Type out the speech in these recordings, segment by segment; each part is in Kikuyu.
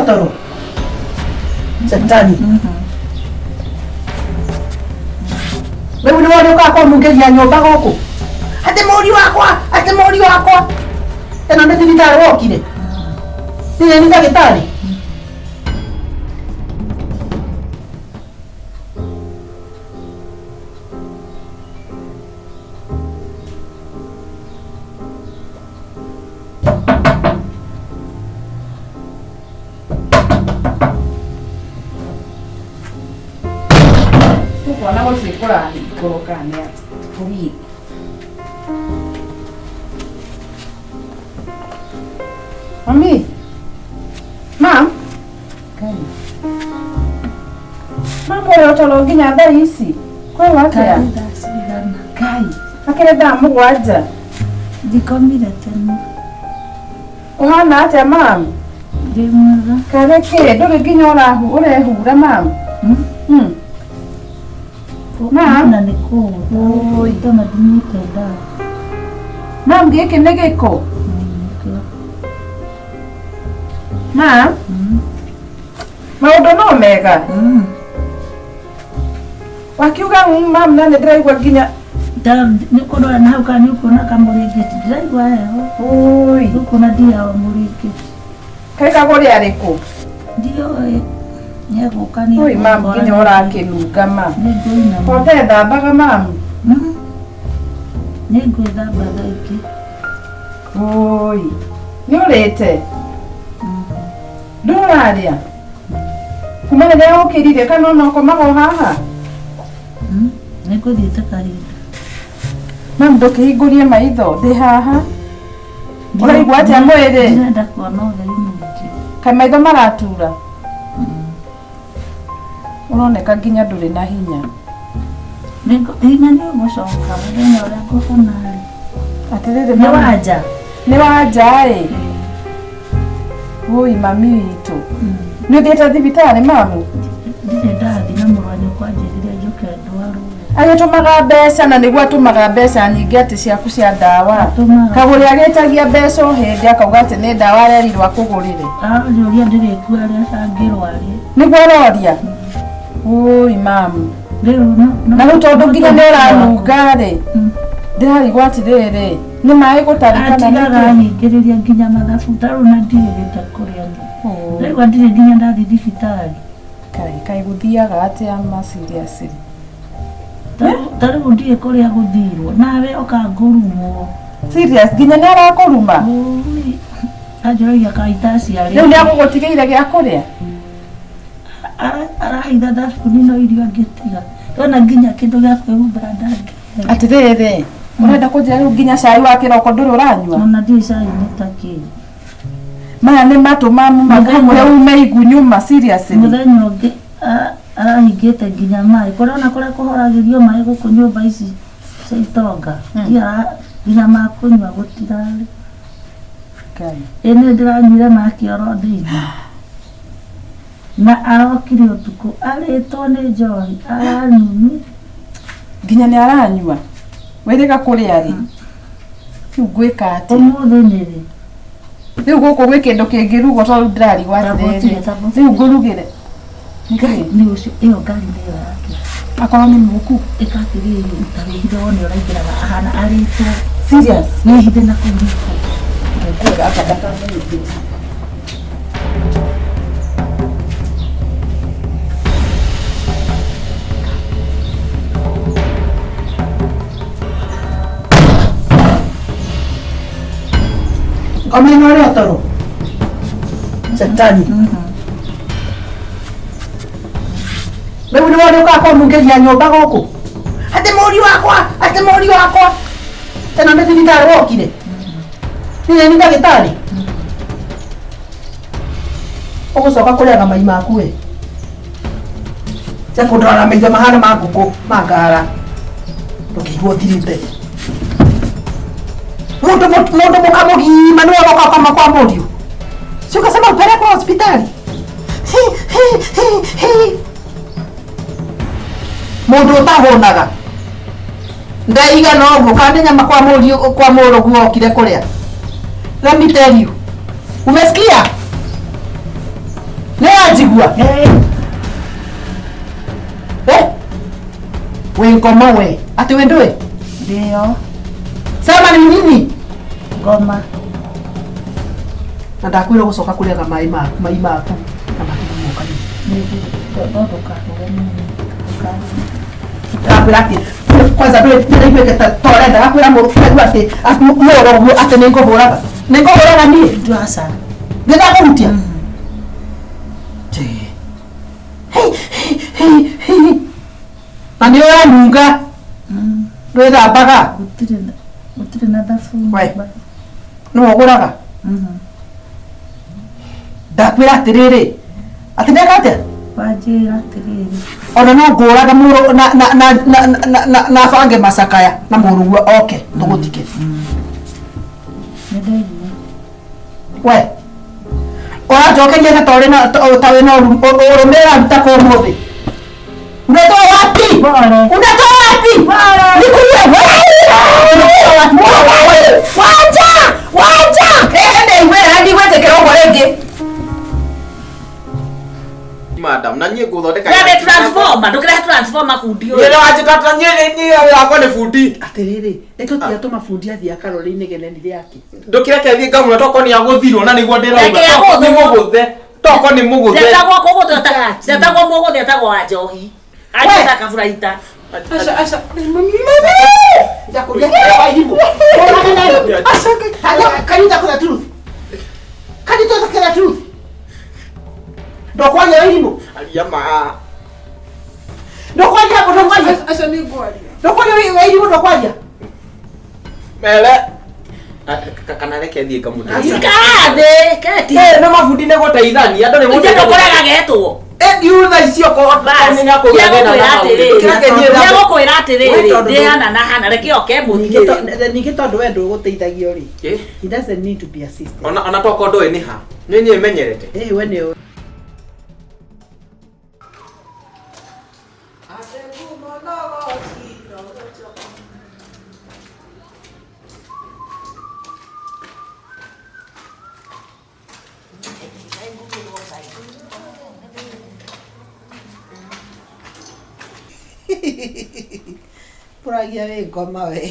Toro Shetani. Rĩu nĩ wone ũkaga kũnungĩria nyũmba gũkũ atĩ mũriũ wakwa, atĩ mũriũ wakwa. Ĩno nĩ thibitarĩ wokire? Niĩ nĩ ndagĩtarĩ? Ũkuona gũtirĩ kũrahingũrwo kana nĩ atĩa? Tũthiĩ. Mami. Mam. Mam ũrĩ toro nginya thaa ici. Kwĩrwo atĩa? Thaa cigana? Ngai. Akĩrĩ thaa 7. Ndikomire tene. Ũhana atĩa mam? Ndĩ mwega. Karĩ kĩ? Ndũrĩ nginya ũrahu ũrehura mam? Mam? Na nĩ kũũtha. Tondũ ndinyuĩte ndawa. Mam gĩkĩ nĩ gĩko? Nĩkĩo. Mam? Maũndũ no mega? Wakiuga mam na nĩ ndĩraigua nginya Nĩ kũrora na hau kana nĩ ũkuona kamũrĩngĩti. Ndĩraigua heho. Ũi. Nĩ ũkuona ndiawa mũrĩngĩti. Kaĩ kagũrĩ arĩkũ? Ndiũĩ. Nĩegũka nĩ Ũi mam nginya ũrakĩnunga ma. Nĩngũinama. Ko ũtethambaga mam? Nĩngwĩthamba thaa ingĩ. Ũi. Nĩ ũrĩte? Ndũrarĩa? Kuma rĩrĩa ũkĩrire kana ona ũkomaga o haha? Nĩngũthiĩte kahinda. Mam ndũkĩhingũrie maitho ndĩ haha. Ũraigua atĩa mwĩrĩ? Ndĩrenda kuona ũtheri mũingĩ. Kaĩ maitho maratura? Ũroneka nginya ndũrĩ na hinya. Hinya nĩ ũgũcoka mũthenya ũrĩa ngũhona rĩ. Atĩrĩrĩ Nĩ wanja? Nĩ wanja ĩ. Wũi mami witũ. Nĩ ũthiĩte thibitarĩ mamu? Ndirĩ ndathiĩ na mũrũ wa nyũkwa anjĩrire njũke ndwarwo. Agĩtũmaga mbeca na nĩguo atũmaga mbeca nyingĩ atĩ ciaku cia ndawa. Atũmaga. Kagũrĩ agĩtagia mbeca o hĩndĩ akauga atĩ nĩ ndawa arerirwo akũgũrĩre. Aranjũria ndĩrĩkua rĩ angĩrwarie. Nĩguo aroria? Ũi mamu. Rĩu Na rĩu tondũ nginya nĩ ũranunga rĩ, ndĩrarigwo atĩrĩrĩ, nĩ maĩ gũtarĩ kana Atigaga nĩkĩ? ahingĩrĩria nginya mathabu ta rĩu na ndirĩrĩte kũrĩa. Rĩu ndirĩ nginya ndathiĩ thibitarĩ. Kaĩ kaĩ gũthiaga atĩa ma seriously? Ta rĩu ndiĩ kũrĩa gũthirwo nawe ũkangũrumwo. Serious nginya nĩ arakũruma? Ũi, anjũragia kaĩ itaciarĩte. Rĩu nĩ agũgũtigĩire gĩa kũrĩa? Arahitha thabuni no irio angĩtiga. Ona nginya kĩndũ gĩa kwĩhumbĩra ndangĩhe. Atĩrĩrĩ, ũrenda kũnjĩra rĩu nginya cai wa kĩroko ndũrĩ ũranyua? Ona ndiũĩ cai nĩ ta kĩ. Maya nĩ matũ mamu makũmũhe ume igunyũ ma seriously. Mũthenya ũngĩ arahingĩte nginya maĩ. Kũrĩa ona kũrĩa kũhoragĩrio maĩ gũkũ nyũmba ici cia itonga. Nginya ma kũnyua gũtirarĩ. Ĩ nĩ ndĩranyuire ma kĩoro thĩinĩ. Na arokire ũtukũ arĩtwo nĩ njohi aranyua. Nginya nĩ aranyua? Wĩrĩga kũrĩa rĩ? Rĩu ngwĩka atĩa? Ũmũthĩ nĩ rĩ? Rĩu gũkũ gwĩ kĩndũ kĩngĩrugwo tondũ ndĩrarigwo atĩrĩrĩ. Rĩu ngũrugĩre. Ngai nĩ ũcio ĩyo ngari nĩyo yake. Akorwo nĩ mũku. Ĩka atĩrĩrĩ ta wĩhithe wone ũraingĩraga ahana arĩtwo. Serious? Wĩhithe na kũu riko. Ngũkwĩra anga ndakamũhingĩrie. Ngoma ĩno ũrĩa toro. Shetani. Rĩu nĩ wone ũkaga kũnungĩria nyũmba gũkũ. Atĩ mũriũ wakwa, atĩ mũriũ wakwa. Ĩno nĩ thibitarĩ wokire? Niĩ nĩ ndagĩtarĩ? Ũgũcoka kũrĩaga mai maku we. Tiga kũndora na maitho mahana ma ngũkũ ma ngara. Ndũkĩigua ũthirĩte. Mũndũ mũndũ mũka mũgima nĩwe ũroka ũkoma kwa mũriũ. Si ukasema upelekwe hospitali? Hi, hi, hi, hi. Mũndũ ũtahũnaga ndaigana ũguo kana nĩ nyama kwa mũriũ kwa mũrũguo okire kũrĩa. Let me tell you. Umesikia? Ndũraigua? Eh? Wĩ ngoma we. Atĩ wĩ ndũĩ? Ndio. Sema ni nini? Ngoma. Na ndakwĩra gũcoka kũrĩaga maĩ maku, mai maku na mathugumo kanua. No ndũkahũre mũno. Ndakwĩra atĩ kwanza ndũĩ ndĩraiguĩte ta ta ũrendaga kwĩra mũrũ kwĩra atĩ mũrũ atĩ nĩ ngũhũraga. Nĩ ngũhũraga niĩ. Ndwaca. Ndĩrakũhutia. Tĩ. Hei, hei, hei. Na nĩ ũranunga. Ndwĩthambaga. Gũtirĩ na gũtirĩ na thabuni. We. Nĩwe ũgũraga. Ndakwĩra atĩrĩrĩ. Atĩ ndeka atĩa? Wanjĩra atĩrĩrĩ. Ona no ngũraga mũrũ na na na na na na na bange macakaya na mũrũguo oke tũgũthike. Nĩ ndaigua. We. Ũranjokeria ta ũrĩ na ta wĩ na ũrũme ũraruta kũ ũmũthĩ. Unatoa wapi? Pole. Unatoa wapi? Nikuue wewe. Unatoa wapi? Wacha! Wacha! Eh, ndaiwĩra ndigwĩtĩkĩra ũguo rĩngĩ. Madam, na niĩ ngũthondeka. Wewe transformer, ndũkĩrehe transformer bundi ũyũ. Niĩ nĩwanjĩta niĩ wĩra wakwa nĩ bundi. Atĩrĩrĩ, nĩ tũtiga tũmabundi athiĩ akarore inegene rĩake. Ndũkĩreke thiĩ ngamũra tokorwo nĩ agũthirwo na nĩguo ndĩrauga. Reke Tokorwo nĩ agũthwo. mũgũthe. Tokorwo nĩ mũgũthe. Ndetagwo kũgũthwo ndetagwo mũgũthe etagwo wa njohi. Anjĩta kaburaita. Aca aca. Ndakũria kwa irimũ. Ũrage nayo. Can you talk the truth? Can you talk the truth? Ndũkwaria irimũ. Aria ma. Ndũkwaria ndũkwaria. Aca nĩ ngwaria. Ndũkwaria wĩ irimũ ndũkwaria. Mere. Kana reke thiĩ ngamũteithia. Ikara thĩ, keti. Eh, no mabundi nĩ gũteithania, andũ nĩ Ithe gũteithania. ndũkũrega getwo. Eh, ndiu thaa ici okorwo Bas, nĩ akũgĩa thĩna na hau. Ndũkĩreke thiĩ thambe. Nĩegũkwĩra atĩrĩrĩ, We tondũ ndĩ hana na hana, reke oke mũthikĩrĩrie. Ningĩ tondũ we ndũgũteithagio rĩ. Eh, He doesn't need to be assisted. Ona tokorwo ndũĩ nĩ ha. Niĩ niĩ menyerete. Eh, we nĩ ũĩ. Puragia wĩ ngoma we.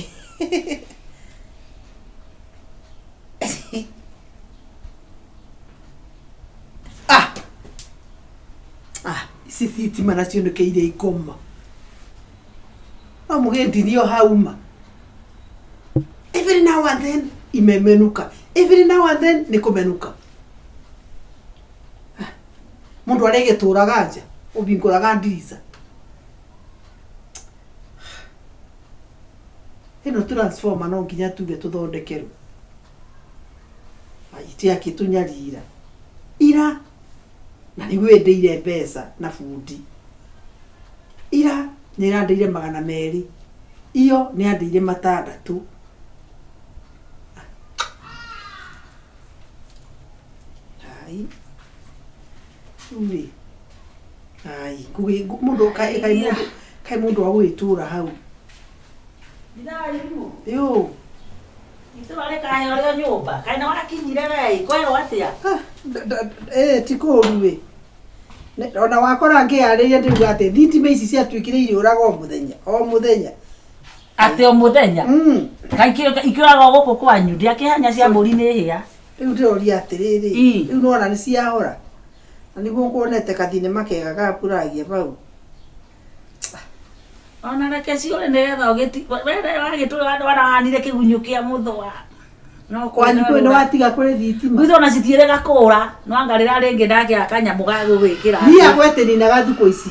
Ah! Ah, ici thitima nacio nĩkĩire ikoma. No mũgĩndirio hau ma. Every now and then imemenuka. Every now and then nĩ kũmenuka. Ah, Mũndũ arĩgĩtũraga nja, ũbingũraga ndirica. Ĩno transformer no nginya tuge tũthondekerwo. Aitĩ akĩtũnyarira. Ira na nĩguo ĩndĩire mbeca na bundi. Ira nĩ ĩrandĩire 200. Iyo nĩ yandĩire 600. Ai. Rĩu rĩ. Ai, mũndũ kaĩ kaĩ mũndũ kaĩ mũndũ wa gũgĩtũra hau. Yo. Itũra rĩkahe ũrĩa nyũmba. Kaĩ nĩ wakinyire we, kwerwo atĩa? Ah, eh, ti kũũru ĩ. Ona wakora ngĩarĩria ndĩruga atĩ thitima ici ciatuĩkire irĩũraga o mũthenya o mũthenya. Atĩ o mũthenya. Kaĩ ikĩũraga o gũkũ kwanyu, ndiakĩhanya cia mbũri nĩ hĩa. Rĩu ndĩroria atĩrĩrĩ, Ii. rĩu nĩwona nĩ ciahora. Na nĩguo nguonete kathinema kega ga Puragia hau. Ona reke ciũre nĩgetha ũgĩti we wagĩtũra wanahanire kĩgunyũ kĩa mũthũa. No Kwanyu kwĩ nĩ watiga kũrĩ thitima. Gwitũ ona citiĩrĩga kũra, no anga rĩrĩa rĩngĩ ndakĩaga kanyamũ ga gũgwĩkĩra. Niĩ yakwa ĩtĩninaga thikũ ici.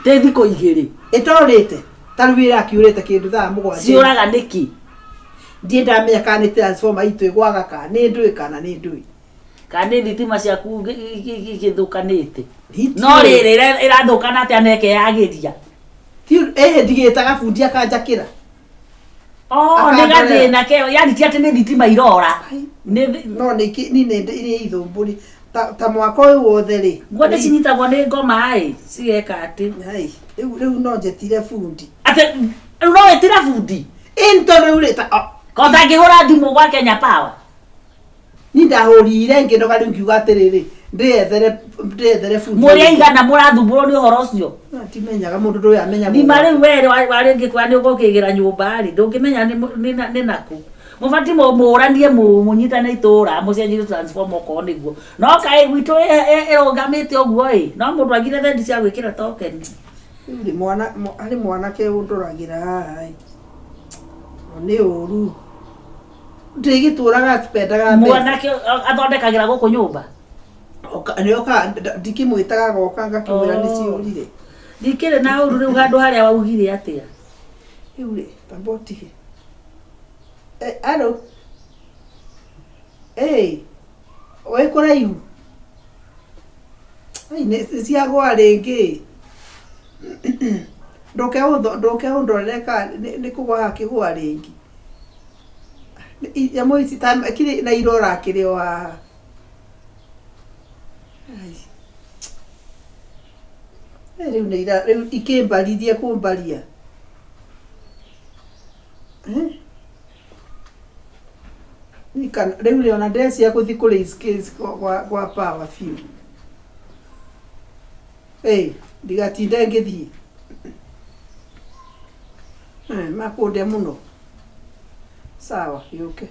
Tĩ thikũ igĩrĩ. Ĩtorĩte. Ta rĩu ĩrakiũrĩte kĩndũ thaa 7. Ciũraga nĩkĩ? Ndiĩ ndamenya kana nĩ transformer itũ ĩgwaga kana nĩ ndũĩ kana nĩ ndũĩ. Kana nĩ thitima ciaku igĩthũkanĩte. Ndiũĩ. No rĩrĩ ĩrathũkana atĩa na ĩkeyagĩria? Ĩhĩ ndigĩtaga bundi akanjakĩra. Oh, nĩ Akandorera. gathĩna keo. Yani ti atĩ nĩ thitima irora. Nĩ No nĩ nĩ nĩ ithũmbũri. Ta mwaka ũyũ wothe rĩ. nguo nĩ cinyitagwo nĩ ngoma ĩ, cigeka atĩ. Ai, rĩu rĩu no njetire bundi. Atĩ rĩu no wĩtire bundi? Ĩ nĩ tondũ rĩu rĩ ta Ko ũtangĩhũra thimũ gwa Kenya Power? Ni ndahũrire ngĩnoga rĩu ngiuga atĩrĩrĩ, Ndĩyethere ndĩyethere bundi. Mũrĩ aigana mũrathumbũrwo nĩ ũhoro ũcio? Timenyaga mũndũ ndũyũ amenya. Nima rĩu we warĩngĩ kwa nĩ ũgũkĩgĩra nyũmba rĩ, ndũngĩmenya nĩ nakũ. Mũbatiĩ mũranie, mũnyitane itũra, mũcenjie transformer okorwo nĩguo. No kaĩ gwitũ ĩrũgamĩte ũguo ĩ, no mũndũ agire thendi cia gwĩkĩra token. Rĩu rĩ mwana harĩ mwanake ũndoragĩra haha ĩ. Nĩ ũru. Ndĩgĩtũraga spendaga mbeca. Mwanake athondekagĩra gũkũ nyũmba? Nĩoka ndikĩmwĩtaga goka ngakĩmwĩra nĩ ciũrire. Ndikĩrĩ na ũru rĩu handũ harĩa waugire atĩa? Rĩu rĩ tamba ũtige. Alo. Ĩ wĩ kũraihu? Ai nĩ ciagũa rĩngĩ. Ndũke ndũke ũndorere kana nĩ kũgũa hakĩgũa rĩngĩ. Nyamũ ici ta kirĩ na ira ũrakĩrĩ o haha. Ai. Rĩu nĩ ira rĩu ikĩmbaririe kũmbaria. Rĩu rĩ ona ndĩreciria gũthiĩ kũ raise case kwa power biũ. Ĩ ndigatinde ngĩthiĩ. Makũndĩa mũno. Sawa gĩũke.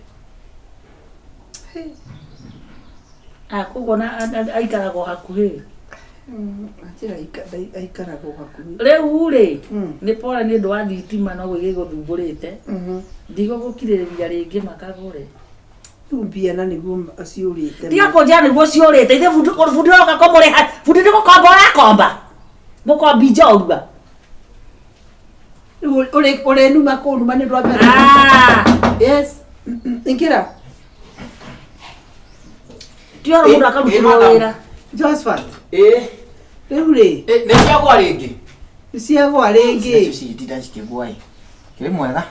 Koguo aikaraga o hakuhĩ? Anjĩra aikaraga o hakuhĩ. Rĩu rĩ nĩ pore nĩ ũndũ wa thitima no gĩgũthumbũrĩte. Ndigũgũkirĩrĩria rĩngĩ makagũre. Rĩu mbia na nĩguo ciũrĩte. Tiga kũnjĩra nĩguo ciũrĩte. Ithe bundi ũroka kũmũrĩha. Bundi nĩ gũkomba ũrakomba. Mũkombi njorua. Rĩu ũrĩnuma kũnuma nĩ ũndũ wa mbeca. Yes. Ingĩra. Ti ũhoro mũndũ akarutĩrwo wĩra. Josephat. Rĩu rĩ. Nĩ ciagũa rĩngĩ? Nĩ ciagũa rĩngĩ. Nacio citinda cikĩgũa ĩ. Kĩrĩ mwega.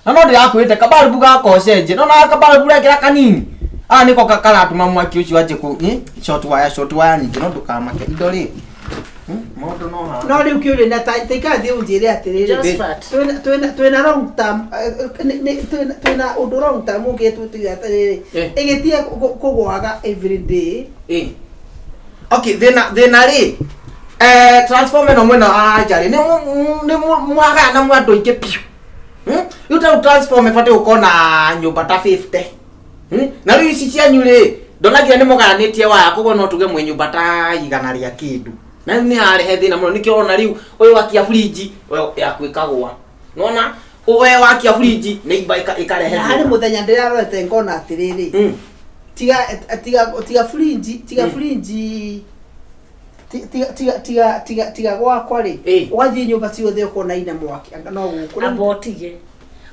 Na no ndĩrakwĩrĩte kabarubu gaka ũcenjie. No na kabarubu ũrekĩra kanini. Aya nĩko karatũma mwaki ũcio wanjie kũ short wire, short wire nyingĩ no ndũkamake indo rĩ. Mũndũ no haha. No rĩu kĩũria na ta ikara thiĩ ũnjĩre atĩrĩrĩ. Josephat. Twĩna long term, twĩna ũndũ long term ũngĩ tuge atĩrĩrĩ. Ĩgĩtiga kũgũaga every day. Okay, thĩna rĩ. Transformer ĩno mwena wa nja rĩ, nĩ mwagayana mwa andũ aingĩ biũ. Rĩu ta rĩu transformer ĩbatiĩ gũkorwo na nyũmba ta 50. Na rĩu ici cianyu rĩ, ndonagia nĩ mũgayanĩtie waya, koguo no tuge mwĩ nyũmba ta 100 rĩa kĩndũ. Na rĩu nĩ yarehe thĩna mũno, nĩkĩo ũrona rĩu ũyũ wakia fridge, we yaku ĩkagũa. Nĩwona? We wakia fridge, neighbor ĩkarehe Na harĩ thĩna. mũthenya ndĩrarorete ngona atĩrĩrĩ. Tiga tiga tiga fridge, tiga fridge, tiga tiga tiga tiga tiga gwakwa rĩ. Ũgathiĩ nyũmba ciothe ũkona ina mwaki, anga no gũkũ. Amba ũtige.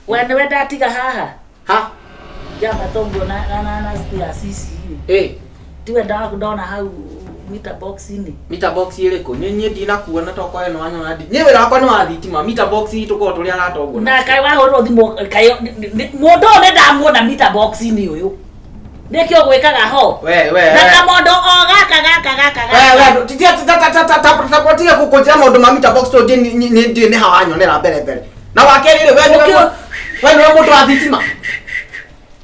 We nĩwe ndatiga haha? Ha? Ngĩambata ũguo na stairs ici rĩ. Tiwe ndona hau meter box-inĩ. Meter box ĩrĩkũ? Niĩ ndinakuona tokorwo ĩno wanyona ndi. Niĩ wĩra wakwa nĩ wa thitima. Meter box itũ korwo tũrĩ arata ũguo. Na kaĩ wahũrĩrwo thimũ kaĩ mũndũ ũyũ nĩ ndamuona meter box-inĩ ũyũ. Nĩkĩo ũgwĩkaga ho? We we. Na kamondo o gaka gaka gaka gaka. We titia ta tiga kũnjĩra maũndũ ma meter box tondũ ndiĩ nĩ ha wanyonera mbere mbere. Na wa kerĩ rĩ, we nĩwe mũndũ wa thitima.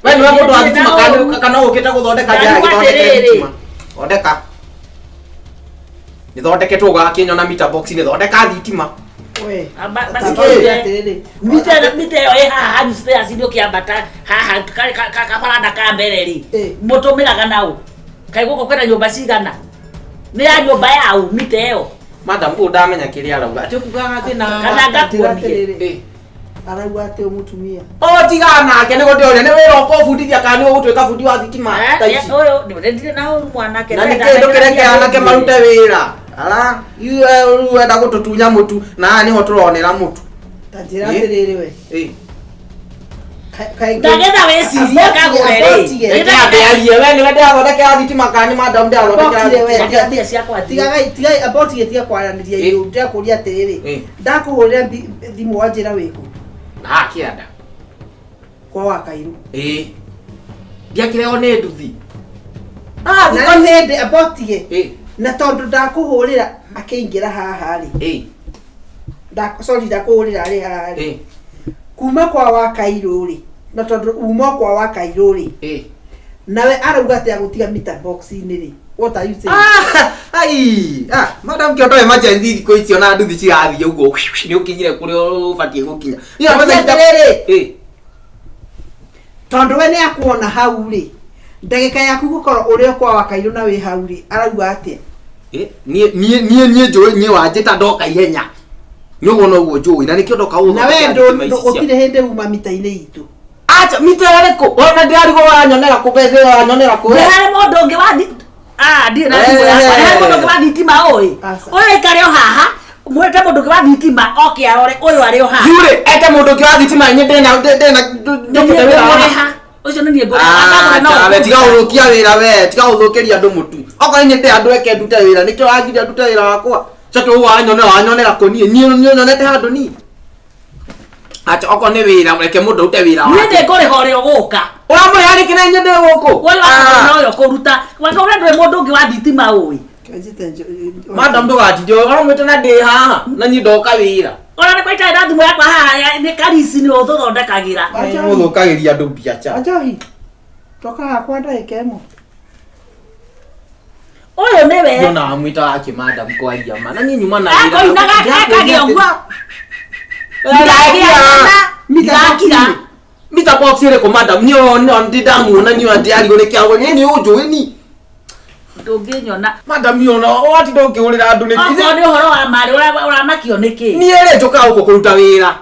We nĩwe mũndũ wa thitima kana ũkĩte gũthondeka njĩra gĩthondeke thitima. Thondeka. Nĩthondeketwo ũgakĩnyona meter box nĩ thondeka thitima. We. Mita ĩyo ĩ haha hanyu stairs inĩ ũkĩambata haha kabaranda ka mbere rĩ, mũtũmĩraga naũ? Kaĩ gũkũ kwĩna nyũmba cigana? Nĩ ya nyũmba yaũ mita ĩyo? Madam ũyũ ndamenya kĩrĩa arauga. Atĩ ũkugaga thĩna. Kana ngakuonie. Arauga atĩ mũtumia. O tigana nake nĩguo ndĩroria nĩ wĩra ũka ũbundithia kana nĩ ũgũtuĩka bundi wa thitima ta ici. Ũyũ ndirĩ na ũru mwanake. Na nĩkĩ ndũkĩreke anake marute wĩra? Ara, rĩu wenda gũtũtunya mũtu na haha nĩho tũronera mũtu. Ta njĩra atĩrĩrĩ we. Ndagetha wĩcirie kagũre rĩ. Reke ambe arie we nĩwe ndĩrathondekera thitima kana nĩ madam ndĩrathondekera thitima. Tigagai tigai abotige tiga kwaranĩria iũ ndĩrakũria atĩrĩrĩ. Ndakũhũrĩra thimũ wanjĩra wĩkũ? Na kĩanda. Kwa wa Kairu. Ndiakĩrehwo nĩ nduthi. Na hĩndĩ abotige. Na tondũ ndakũhũrĩra akĩingĩra haha rĩ. Sorry ndakũhũrĩra arĩ haha rĩ. Kuma kwa wa Kairu rĩ. Na tondũ uma kwa wa kairũ rĩ, Eh. nawe arauga atĩ agũtiga mita box-inĩ rĩ, what are you saying? Ah, ai, ah, madam kĩondo emergency thikũ icio na nduthi cirathiĩ ũguo nĩ ũkinyire kũrĩa ũbatiĩ gũkinya. Niĩ ona Atĩ atĩrĩrĩ, Eh. tondũ we nĩ akuona hau rĩ, ndagĩka yaku gũkorwo ũrĩ o kwa wa kairũ na wĩ hau rĩ, arauga atĩa? Eh, niĩ niĩ niĩ niĩ njũĩ niĩ wanjĩta ndoka ihenya. Nĩ ũguo noguo njũĩ na nĩkĩo ndoka Na we gũthondekera thitima ici cia- gũtirĩ hĩndĩ uma mita-inĩ itũ. Acha mita ĩrĩkũ? Ona ndĩrarigwo wanyonera kũ mbeca ĩyo wanyonera kũ? Nĩ harĩ mũndũ ũngĩ wa ah ndirĩ na thimũ yakwa. Nĩ harĩ mũndũ ũngĩ wa thitima ũĩ. Aca. Ũyũ aikare o haha, mwĩte mũndũ ũngĩ wa thitima oke arore ũyũ arĩ o haha. Yurĩ, ete mũndũ ũngĩ wa thitima inyuĩ ndĩna ndĩna Nĩ niĩ ndĩna wĩra wa ngũmũrĩha. Ũcio nĩ niĩ ngũrĩha. Akagũra no Acha, we tiga ũkũruta. gũthũkia wĩra we, tiga gũthũkĩria andũ mũtu. Okorwo niĩ ndĩ andũ eke ndute wĩra, nĩkĩo wangiria ndute wĩra wakwa. Coke ũguo wanyonera wanyonera kũ niĩ? Niĩ niĩ nyonete handũ niĩ. Acha, okorwo nĩ wĩra, reke mũndũ arute wĩra Niĩ wake. ndĩ ngũrĩha ũrĩa ũgũka. Ũramũrĩha nĩkĩ na inyuĩ ndĩ gũkũ? Ũyũ wakagũra na ũyũ ũkũruta. Wakagũra ndũrĩ mũndũ ũngĩ wa thitima ũĩ. Njĩte Madam ndũgatinde ũramwĩta na ndĩ haha, na niĩ ndoka wĩra. Ona nĩ kwa itarĩ na thimũ yakwa haha nĩ karisi nĩwe ũtũthondekagĩra. Acha. Mũthũkagĩria andũ mbiaca. Wanjohi, toka hakwa ndagĩka ĩmwe. Ũyũ nĩwe. Ndona wamwĩta wake madam kwaria ma. Na niĩ nyuma na wĩra. Akoinaga ekage ũguo. Ndakira. Mita Ndakira. box-inĩ. Mita box ĩrĩkũ madam? Niĩ ona ndindamuona niĩ ona ndĩrarigwo nĩkĩ agwo. Niĩ nĩ ũnjũĩ niĩ. Ndũngĩnyona. Madam niĩ ona watinda ũkĩhũrĩra andũ nĩkĩ? Okorwo nĩ ũhoro wa marĩ ũramakio nĩkĩ? Niĩ rĩ njũkaga gũkũ kũruta wĩra.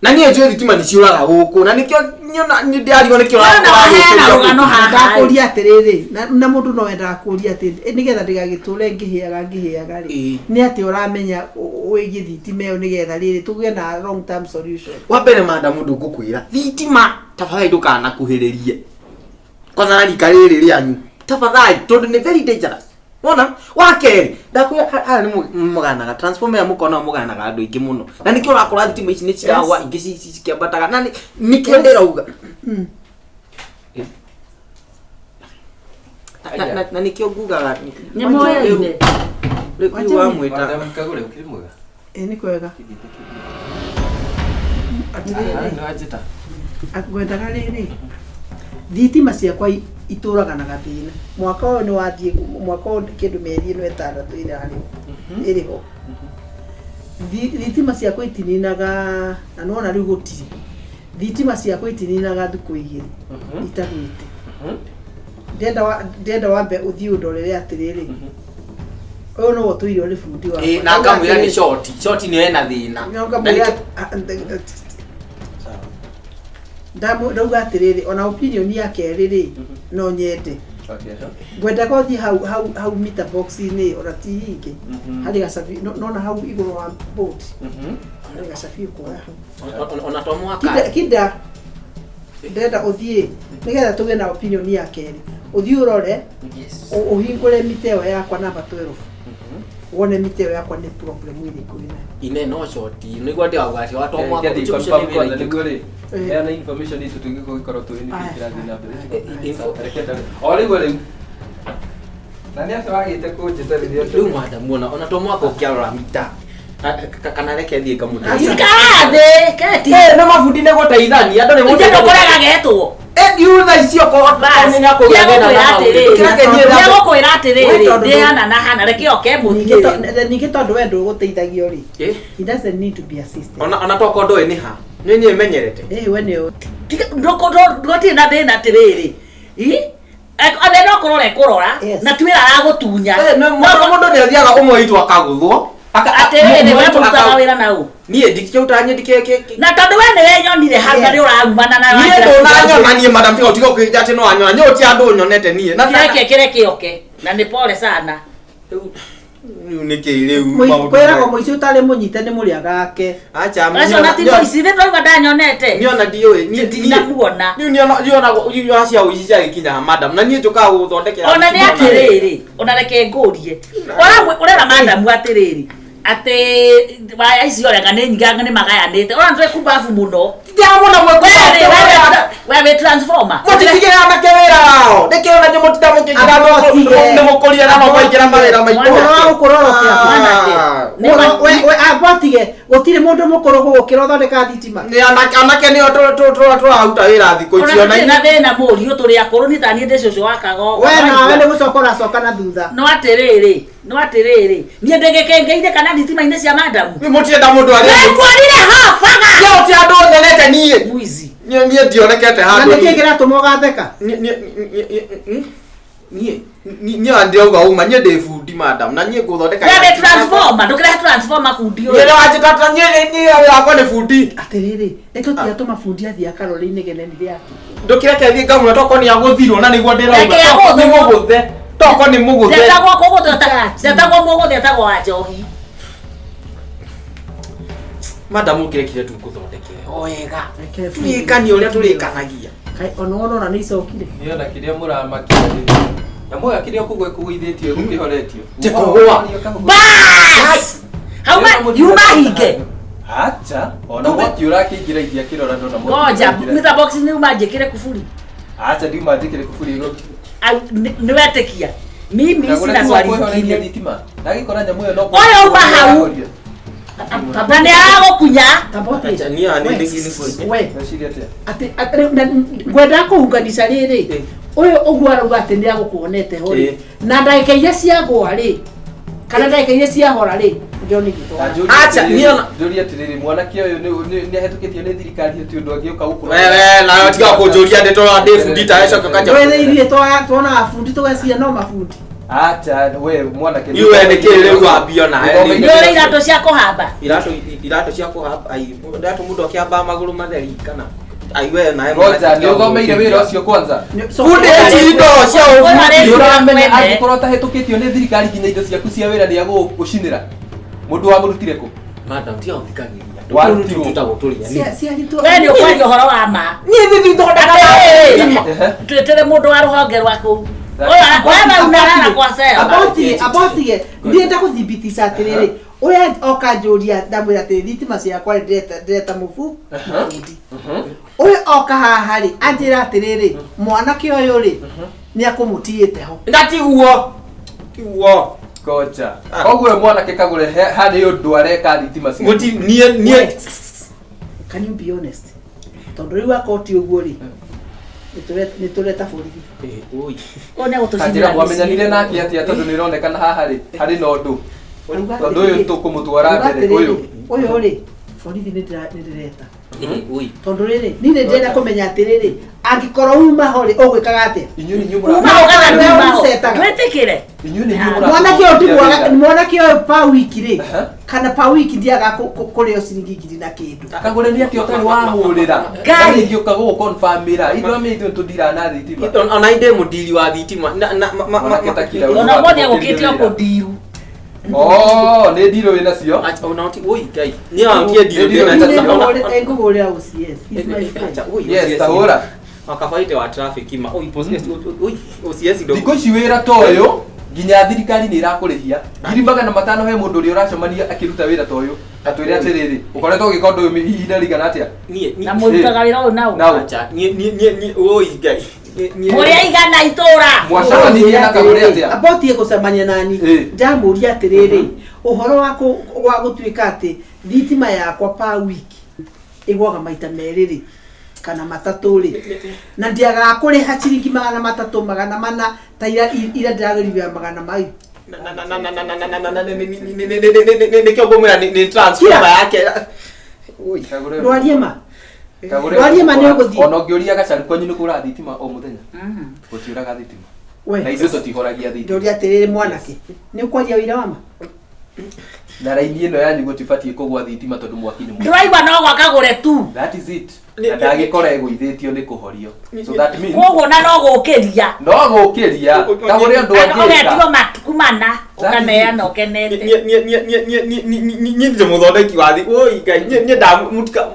Na niĩ njũĩ thitima nĩ ciũraga gũkũ. Na nĩkĩo niĩ ona niĩ ndĩrarigwo nĩkĩ Ũyũ na waheana rũgano haha. Ndakũria atĩrĩrĩ, na mũndũ no endaga kũria atĩ nĩgetha ndĩgagĩtũre ngĩhĩaga ngĩhĩaga rĩ, Ĩĩ. nĩ atĩ ũramenya wĩgiĩ thitima ĩyo nĩgetha rĩrĩ tũgĩe na long term solution. Wa mbere madam ũndũ ngũkwĩra, thitima tafadhali ndũkanakuhĩrĩrie. Kwanza na rika rĩrĩ rĩanyu. Tafadhali tondũ nĩ very dangerous. Wona? Wa kerĩ, ndakwĩra haha nĩ mũganaga transformer ĩyo mũkona mũganaga andũ aingĩ mũno. Na nĩkĩo ũrakora thitima ici nĩ ciragwa ingĩ cikĩambataga. Na nĩkĩo ndĩrauga. Na nĩkĩo ngugaga Nĩ moyaine. rĩu wamwĩta. Madam Kagure ũkĩrĩ mwega? Ĩ nĩ kwega. Atĩrĩrĩ, Nĩ wanjĩta. ngwendaga rĩrĩ, thitima ciakwa itũraga na gathĩna. Mwaka ũyũ nĩ wathiĩ, mwaka ũyũ kĩndũ mĩeri ĩno ĩtandatũ ĩrarĩ ĩrĩ ho. Thitima ciakwa itininaga, na nĩwona rĩu gũtirĩ. Thitima ciakwa itininaga thikũ igĩrĩ itagwĩte. Ndĩrenda wambe ũthiĩ ũndorere atĩrĩrĩ, ũyũ nĩwe ũtũire ũrĩ bundi wakwa. Ĩ, na ngamwĩra nĩ short. Short nĩyo ĩna thĩna. Na ngamwĩra ndauga atĩrĩrĩ, ona opinion ya kerĩ rĩ, no nyende. Ngwendaga ũthiĩ hau hau hau mita box-inĩ ona ti ingĩ, harĩ gacabi, nona hau igũrũ wa board, harĩ gacabi ũkuoya hau. Ona to mwaka. Kinda kinda ndĩrenda ũthiĩ nĩgetha tũgĩe na opinion ya kerĩ, ũthiĩ ũrore, ũhingũre mita ĩyo yakwa namba 12, wone mita ĩyo yakwa nĩ problem ĩrĩkũ ĩnayo. Ine no short. Nĩguo ndĩrauga atĩ wa to mwaka. Kĩathi Ũcio ũcio nĩ confirm wĩra kwanza ingĩ. nĩguo rĩ. Eh. Heana information itũ tũngĩkorwo tũĩ nĩkĩ Aya. kĩrathiĩ na mbere. Info. Reke ndore. O rĩu rĩu. Na nĩ acio wagĩte kũnjĩta rĩrĩa Rĩu madam ona ona to mwaka ũkĩarora mita. Kana reke thiĩ ngamũteithie. Ikara thĩ, keti. Eh, nĩ mabundi nĩ gũteithania, andũ nĩ Ithe ndũkũrega getwo. Eh, ndiu thaa ici okorwo Bas, nĩ akũgĩa thĩna na maũndũ. Kĩrĩa niĩ ndambe- Nĩegũkwĩra atĩrĩrĩ, We tondũ- ndĩ hana na hana, reke oke Ningĩ mũthiĩ. ningĩ tondũ we ndũgũteithagio rĩ, Eh, he doesn't need to be assisted. ona ona tokorwo ndũĩ nĩ ha. Nĩ niĩ menyerete. Ĩ we nĩ ũĩ. Gũtirĩ na thĩna atĩrĩrĩ. Ĩ? Ane no kũrora ekũrora, Yes. na ti wĩra aragũtunya. Eh, mũndũ nĩ athiaga ũmwe witũ akagũthwo. Atĩrĩrĩ, Ũmwe we witũ mũrutaga wĩra na ũ? Niĩ ndikĩrutaga niĩ ndikĩ Na tondũ we nĩwe nyonire hau na Yes. nĩ ũrarumana na niĩ ndũnanyona niĩ madam tiga tiga ũkĩnja atĩ no anyona niĩ gũtirĩ andũ nyonete niĩ Na- Kĩreke kĩreke oke, na nĩ pole sana. Rĩu nĩkĩ rĩu maũndũ Kwĩragwo maya? mũici ũtarĩ mũnyite nĩ mũrĩaga ake. Acha Acio na ti mũici, nĩ twaigua ndanyonete. niĩ ona ndiũĩ niĩ Ndinamuona. niĩ niona niona irio cia ũici ciagĩkinya madam na niĩ njũkaga gũgũthondekera Ona nĩ atĩrĩrĩ, ona reke ngũrie. Ũrera madamu atĩrĩrĩ, atĩ waya ici orega nĩ nyingĩ nĩ magayanĩte. Ona nĩ twĩ mũno. Ndiramona We rĩ, we wĩ transformer. mũtitigĩre anake wĩra wao nĩkĩ ona inyuĩ mũtinda mũkĩingĩra Abotige. nĩ mũkũria na no maingĩra mawĩra maitũ Ũhoro wa gũkũrorokera. Mwanake. Ah. We we abotige gutire mundu mukuru gugukira uthondeka thitima. Nĩ anake nĩo tũraruta wĩra thikũ ici Ona ona tutire na thĩna mũriũ tũrĩ akũrũ nĩ taniĩ ndĩ cũcũ wa kagogo. We nawe nĩ gũcoka ũracoka na thutha. No atĩrĩrĩ, no atĩrĩrĩ, niĩ ndĩgĩkĩngĩire kana thitima-inĩ cia madamu. Mũtirenda mũndũ arĩa Nĩnguonire habaga. Niĩ ti andũ nyonete niĩ. Mwizi. Niĩ ndionekete Na handũ. nĩkĩ kĩratũma ũgatheka? Niĩ niĩ ndĩrauga uma niĩ ndĩ bundi madam na niĩ ngũthondeka. We nĩ transformer, ndũkĩrehe transformer bundi Niĩ ũyũ. nĩ wanjĩta niĩ niĩ wĩra wakwa nĩ bundi. Atĩrĩrĩ, nĩ tũtiatũma bundi athiĩ akarore inegene rĩake. Ndũkĩreke thiĩ ngamũra tokorwo nĩ agũthirwo na nĩguo ndĩrauga. Reke agũthwo. Nĩ mũgũthe. Tokorwo nĩ mũgũthe. Ndetagwo kũgũthwo ndetagwo mũgũthe etagwo wa njohi. Madam ũkĩrekire tu ngũthondekere. O wega. Tũrĩkanie ũrĩa tũrĩkanagia. Kaĩ ona wona ona nĩ icokire. Niĩ ona kĩrĩa mũramakia rĩ. Nyamũ ĩyo kĩrĩa kũgwa ĩkũgũithĩtio ĩgũkĩhoretio. Ti kũgũa. Bas! Hauma yuma hinge. Acha, ona mwaki ũrakĩingĩra iria kĩrora ndona mwaki. Ngoja, ũraingĩra. mita box nĩ uma njĩkĩre kuburi. Acha ndiuma njĩkĩre kuburi ĩgo. Au, nĩ wetĩkia. Mimi sina swali Kũhoreria ingine. thitima. Ndagĩkora nyamũ ĩyo no Ũyũ uma hau. Na nĩ aragũkunya. Taboti. Acha niĩ nĩ We Weciria atĩa? atĩ ngwendaga kũhunganisha rĩrĩ ũyũ ũguo arauga atĩ nĩ agũkuonete ho rĩ Ĩ. na ndagĩka iria ciagũa rĩ kana ndagĩka iria ciahora rĩ ndĩrona Na igĩtwara. njũrie Acha, atĩrĩrĩ- niĩ ona- njũrie atĩrĩrĩ mwanake ũyũ nĩ ahĩtũkĩtio nĩ thirikari atĩ ũndũ angĩũka gũkũ Wewe nawe tiga kũnjũria ndĩ ndĩ bundi ta coka kanja. Twethe ithuĩ twonaga bundi tũgeciria no mabundi. Acha we mwanake Niĩ we nĩ kĩĩ rĩu wambia nawe Nĩ nĩ ũrĩ iratũ cia kũhamba. iratũ cia kũhamba ai iratũ mũndũ akĩhamba magũrũ matheri kana ai we nawe Ngoja nĩ ũthomeire wĩra ũcio kwanza. Bundi ici indo cia Ũyũ ũbundi. arĩ- Nĩ ũramenya Mwene. angĩkorwo ũtahĩtũkĩtio nĩ thirikari nginya indo ciaku cia wĩra nĩ agũgũcinĩra. Mũndũ wamũrutire kũ? Madam tiga gũthikagĩrĩria. Warutirwo. Tũtagwo tũrĩa. Ciaritwo We nĩ ũkwaria ũhoro wa ma. Niĩ thithi thondekaga Atĩrĩrĩ, Ehe. twĩtĩre mũndũ wa rũhonge rwa kũu. Ũyũ wewe unalala kwa cell. abotige abotige ndienda gũthibitica atĩrĩrĩ ũrĩa oka njũria ndamwĩra atĩrĩ thitima ciakwa rĩ ndĩreta mũbu mũbundi ũyũ oka haha rĩ anjĩra atĩrĩrĩ mwanake ũyũ rĩ nĩ akũmũtigĩte ho Na tiguo. Tiguo. Ngoja. Ah. Koguo ũyũ mwanake kagũre harĩ ũndũ areka thitima ciake. Mũti niĩ niĩ can you be honest tondũ rĩu akorwo ti ũguo rĩ nĩ tũreta borithi. Oi. Ũyũ nĩ Kanjĩra agũtũcinĩra mwamenyanire mĩciĩ. nake atĩa tondũ nĩ ĩronekana haha rĩ harĩ na ũndũ. Auga Tondũ ũyũ atĩrĩrĩ, tũkũmũtwara auga mbere atĩrĩrĩ, ũyũ. ũyũ rĩ borithi nĩ ndĩreta Oi. tondũ rĩrĩ niĩ nĩ ndĩrenda kũmenya atĩrĩrĩ angĩkorwo uma ho rĩ ũgwĩkaga atĩa Inyuĩ nĩ inyuĩ Uma ho kana Wewe nduma ho. ũcetaga. Twĩtĩkĩre. Inyuĩ nĩ inyuĩ mwanake ũyũ ndimwaga mwanake ũyũ pa wiki rĩ Aha. kana pa wiki ndiaga kũrĩo ciringi ngiri na kĩndũ Kagũre nĩ atĩa ũtarĩ wahũrĩra. Ngai. Ngai ũka gũgũconfirmĩra. Ithuĩ amĩ ithuĩ tũndira na thitima. Ona indĩ mũndiri wa thitima na na ma ma Mwanake ta kira Ona ũmũthĩ agũkĩte o kũndiru. Oh, nĩ ndirũ wĩna cio. Acha ona ti oi ngai. Niĩ antie ndirũ Ndirũ ndĩna wĩna Niĩ cio. ngũhũrĩra OCS he's my friend. Acha oi. Yes, tahũra. Wakabaite wa traffic ma oi oi OCS ndo. Thikũ ici wĩra ta ũyũ nginya thirikari nĩ ĩrakũrĩhia 500,000 he mũndũ ũrĩa ũracemania akĩruta wĩra ta ũyũ atwĩre atĩrĩrĩ ũkoretwo ũgĩka ũndũ ũyũ ihinda rĩigana atĩa Niĩ Na mũrutaga wĩra ũyũ nao. Nao. Acha niĩ niĩ niĩ niĩ oi ngai. Mũrĩ aigana itũra. Mwacemanirie na Kagũre atĩa? Abotie gũcemania nani Ĩ. ndamũria atĩrĩrĩ ũhoro wa wa gũtuĩka atĩ thitima yakwa pa wiki ĩgwaga maita merĩ rĩ kana matatũ rĩ na ndiagaga kũrĩha ciringi 300 400 ta ira ira ndĩragũrire magana mau Na na na na na na na na na nĩkĩo ngũmwĩra nĩ transformer yake. Oi. Kagũre ndwarie ma Kagũre Ndwarie ma nĩ ũgũthiĩ. ona ũngĩũria gacaru kwanyu nĩ kũra thitima o mũthenya gũtiũraga thitima We. na ithuĩ tũtihoragia thitima Ndoria atĩrĩrĩ mwanake nĩ ũkwaria ũira wa ma na raini ĩno yanyu gũtibatiĩ kũgwa thitima tondũ mwaki nĩ mũingĩ. Ndĩraigua no gwakagũre tu. That is it na ndagĩkora ĩgũithĩtio nĩ kũhorio so that means Koguo na no gũkĩria. no gũkĩria kagũre ũndũ Ũgetio angĩka matukũ mana ũkaneana ũkenete. Niĩ niĩ niĩ niĩ niĩ niĩ niĩ ndĩ mũthondeki wa thi oi ngai niĩ niĩ ndamutika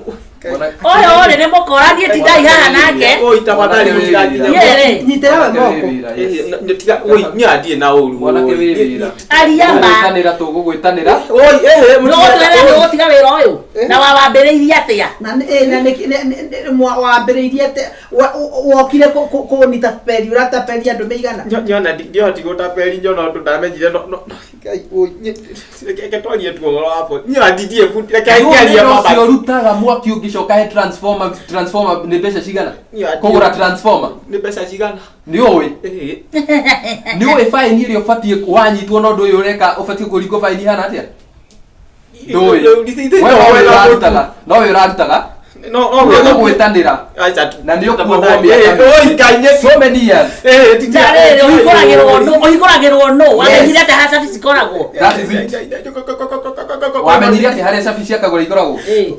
Ũyũ rĩ nĩ mũkora niĩ tindai haha nake. Oi tafadhali mũtiganginya. Niĩ rĩ Nyitĩra we moko. Tiga oi niĩ andiĩ na ũru. Mwanake wĩ wĩra. Aria ma. Tũgũgwĩtanĩra tũgũgwĩtanĩra. Oi ehe Nĩũgũtwĩra nĩũgũtiga wĩra ũyũ na wawambĩrĩirie atĩa? Na nĩ na nĩ wambĩrĩirie atĩ wokire kũnita peri ũrataperi andũ meigana. Nyona ndiona tigũtaperi nyona ũndũ ndamenyire no no Ngai oi reke twarie tu ũhoro wa borithi. Niĩ andirie bundi reke ngiarie Ũcio baba. ũrutaga mwaki ũngĩcoka he transformer transformer nĩ mbeca cigana? Niĩ andirie- Kũgũra transformer. Nĩ mbeca cigana? Nĩ ũĩ? Ĩĩ. Nĩ ũĩ baini ĩrĩa ũbatiĩ wanyitwo na ũndũ ũyũ ũreka ũbatiĩ kũringwo baini ihana atĩa? Ndũĩ. We nowe ũrarutaga. Nowe ũrarutaga. No no Nĩ ũgũgwĩtanĩra. Acha tu. Na nĩ ũkuohwo mĩaka Oi Ngai nĩ So many years. Eh Na rĩrĩ ũhingũragĩrwo nũ? Ũhingũragĩrwo nũ? Wamenyire atĩa haha cabi cikoragwo? That is it. Wamenyire atĩ harĩa cabi cia kagũra ikoragwo? Ĩĩ.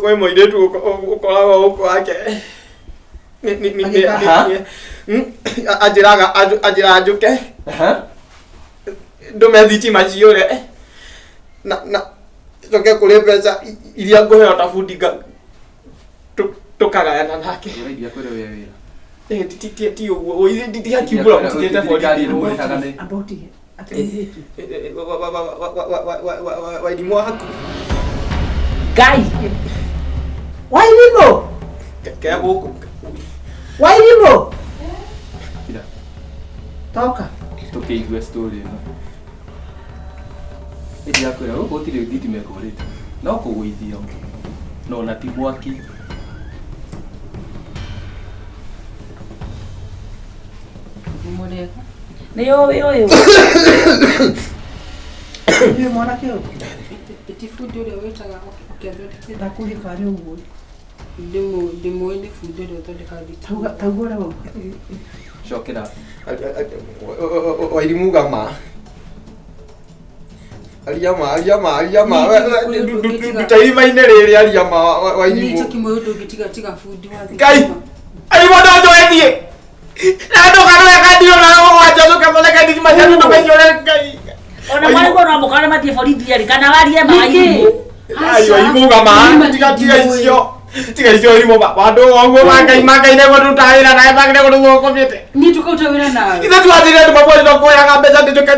Kwĩ mũirĩtu ũkoragwo gũkũ wake anjĩraga anjĩraga njũke Aha. ndũme thitima ciũre na na njoke kũrĩ mbeca iria ngũheo ta bundi tũkagayana nake. Ũraigua kwĩrwo wĩ wĩra. Eh, ti ũguo ndigakiumbũra mũtigĩte Thirikari borithi. ĩmũrĩhaga nĩ Amba ũtige. Atĩ Wairimũ waku Ngai. Wairimũ. ke gũkũ. Wairimũ. Kira. Toka. Tũkĩigue story ĩno. Ĩndĩ yakwĩra gũkũ gũtirĩ thitima ĩkũrĩte. No kũgũithio. No na ti mwaki. Mũrĩega. Nĩ ũĩ ũyũ. Nĩ mwanake ũyũ. Ti bundi ũrĩa wĩtaga ũkĩathondekera Ndakũria kana nĩ ũguo. ndĩmũĩ nĩ bundi ũrĩa ũthondekaga thitima. Tauga tauga ũrĩa wauga. Cokera. Wairimũ uga ma. Aria ma, aria ma, aria ma. Nduta irima-inĩ rĩrĩ aria ma Niĩ Wairimũ. kimwe ũndũ ũngĩtiga tiga bundi wa Ngai. thitima. Airimũ no njoe thiĩ. Na ndũkarore kandio na ũgwanja ũcoke thondeke thitima cia ndũme ciũre Ngai. Ona marĩguo no mũkore mathiĩ borithi erĩ kana warie ma Wairimũ. Ai Wairimũ uga ma. Tiga tiga icio. Tiga icio Wairimũ ma. Bandũ ũguo ma Ngai ma Ngai nĩguo ndutaga wĩra nawe magĩrĩire kũndũ gũkomĩte. Niĩ tũkaruta wĩra nawe. Ithe twathiire ndũma borithi no kuoyaga mbeca ndĩnjũke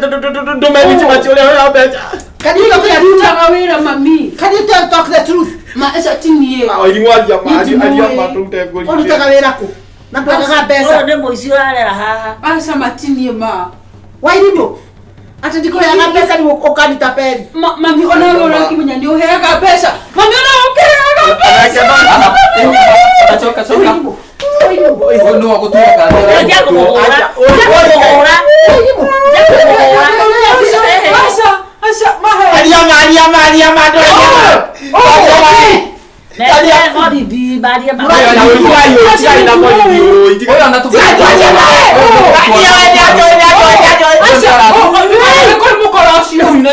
ndũme thitima ciũre ũheo mbeca. Can you talk the truth? Ndutaga wĩra mami. Can you tell talk the truth? Ma aca ti niĩ. Wairimũ aria ma aria ma Nĩ tũrute ngũri. Ũrutaga wĩra kũ? Na ndwagaga Ũyũ mbeca. nĩ mũici ũrarera haha. Aca matinie ma. Wairimũ. Atĩ ndikũheaga mbeca nĩguo ũkanita peri. Mami ona we ũrakĩmenya nĩ ũheaga mbeca. Mami ona ũkĩheaga mbeca. Coka coka. Wairimũ. Wairimũ. Ũyũ nĩwe ũgũtuĩka kana Ndia kũmũhũra. Ndia kũmũhũra. Ndia kũmũhũra. Aca aca mahe. Aria ma aria ma aria ma ndũrĩ. Methe borithi marie ma. Ũyũ ona tũbatiĩ. Aca nĩ kũrĩ mũkora ũcio. Nĩ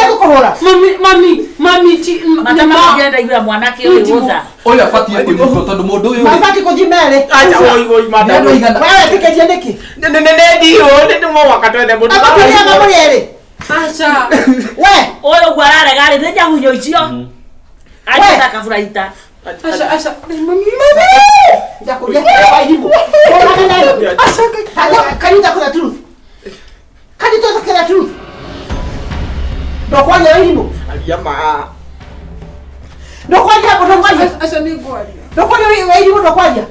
ngũkũhũra. Mami mami mami ti Mata makĩenda igua mwanake ũyũ gũtha. Ũyũ abatiĩ kũnyitwo tondũ mũndũ ũyũ rĩ, Mabati kũthiĩ merĩ. nĩ andũ aigana. Wewe wetĩkĩtie nĩkĩ? Amũtũrĩaga mũrĩ erĩ. Aca. We. Ũyũ ũguo ararega rĩ nĩ nyahunyo icio. Agĩta kaburaita. Aca aca mami mami. Ndakũria Wairimũ. Ũrage nayo. Can you talk the truth? Can you talk the truth? Ndũkwaria Wairimũ. Ndũkwaria ndũkwaria. Aca nĩ ngwaria. Ndũkwaria Wairimũ ndũkwaria.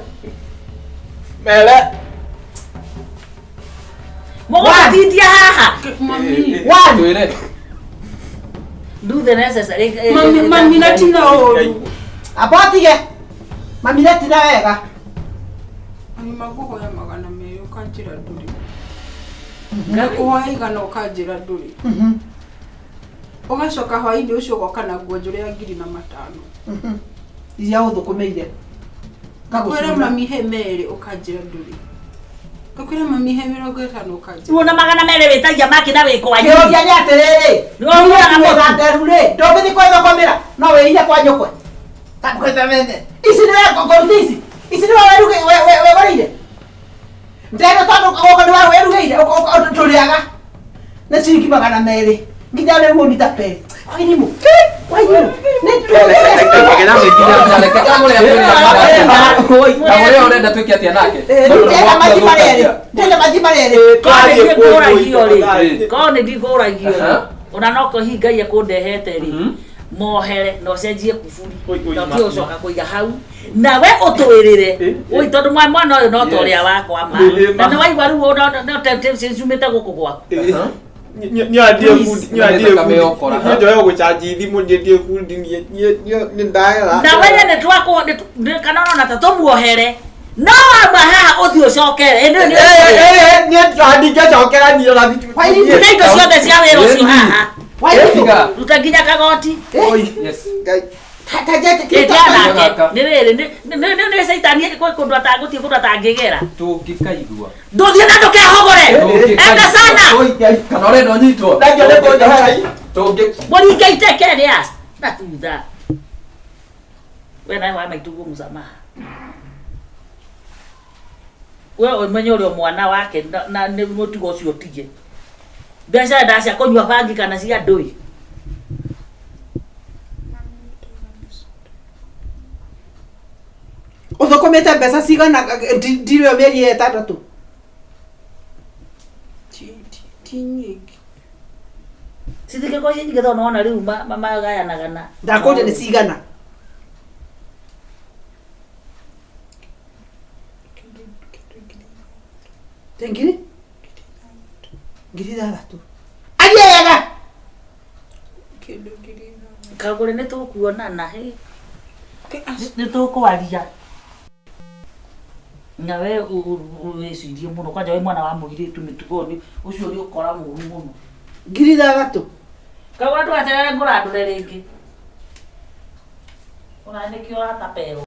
Mũgũtindia haha. Mami. One. Twĩre. Do the necessary. Mami mami na tina ũru. Amba ũtige. Mami retina wega. Mami makũhoya 200 ũkanjĩra ndũrĩ. Ngakũhoya 100 ũkanjĩra ndũrĩ. Ũgacoka hwaĩ-inĩ ũcio ũgoka na nguo njũrũ ya 5,000. Iria ũthũkũmĩire. Ngakwĩra mami he 2 ũkanjĩra ndũrĩ. Ngakwĩra mami he 50 ũkanjĩra. Ruo na 200 wĩtagia maki na wĩ kwanyu. Kĩũria nĩ atĩrĩrĩ. Nĩwe ũgũraga mũtu. Nderu rĩ, ndũngĩthiĩ kwĩthũkũmĩra, no wĩire kwa nyũkwe. Kamwĩte Ici nĩwe ngũruta ici. Ici nĩwe wegũrĩire. Ndeno tondũ gũkũ nĩwe wĩrugĩire, tũrĩaga. Na ciringi 200. Nginya rĩu ũnita peri. Wairimũ. Reke kagũre kagũre ũrenda twĩke atĩa nake? Tena maji marere. Tena maji marere. Korwo nĩ niĩ ngũragio rĩ, Ĩ. korwo nĩ niĩ ngũragio rĩ, Aha. ona no kũhi Ngai ekũndehete rĩ, Mhm. mohere na ũcenjie kuburi Oi, oi, na ma- ũtige gũcoka kũiga hau nawe ũtwĩrĩre oi tondũ mwana ũyũ no ta Yes. ũrĩa wakwa ma Ĩ, na ma. nĩ waigua rĩu no temptation ciumĩte gũkũ gwaku Please. Thakame yokora. njoe gũcanji thimũ niĩ bundi niĩ ndagera na we nĩ twakũ kana ũrona ta tũmuohere no wama haha ũthiĩ ũcokere ĩ, nĩ- ndingĩcokera niĩ ona ruta indo ciothe cia wĩra ũcio haha Tiga. ruta nginya kagoti Yes. ĩtia nake Gaka. nĩ rĩrĩ nĩ caitani kwĩ kũndũ atagũthiĩ kũndũ atangĩgera Tũngĩkaigua. ndũthiĩ na ndũkehogore enda sana Kana ũrenda ũnyitwo? Thank you, nĩ kũnjohera. Tũngĩ mũringe iteke rĩa na thutha we nawe wa maitũ mũsamaha we ũmenye ũrĩa mwana wake na nĩ mũtugo ũcio ũtige mbeca nda cia kũnyua bangi kana cia ndũi Ũthũkũmĩte mbeca cigana ndirĩ mĩeri ĩtandatũ. Ti nyingĩ. cithingĩkorwo ciĩ nyingĩ tondũ nĩwona rĩu magayanaga na Ndakũria nĩ cigana. Kĩndũ ngiri Te ngiri? Ngiri ithathatũ. Aria wega. Kĩndũ 6000. Kagũre nĩ tũkuonana hĩ nĩ tũkwaria na we wĩcirie mũno kwanja wĩ mwana wa mũirĩtu mĩtugo nĩ ũcio nĩ ũkora mũru mũno Ngiri ithathatũ. Kagũre ndũgacerere ngũrandũre rĩngĩ ona nĩkĩo ũrataperwo.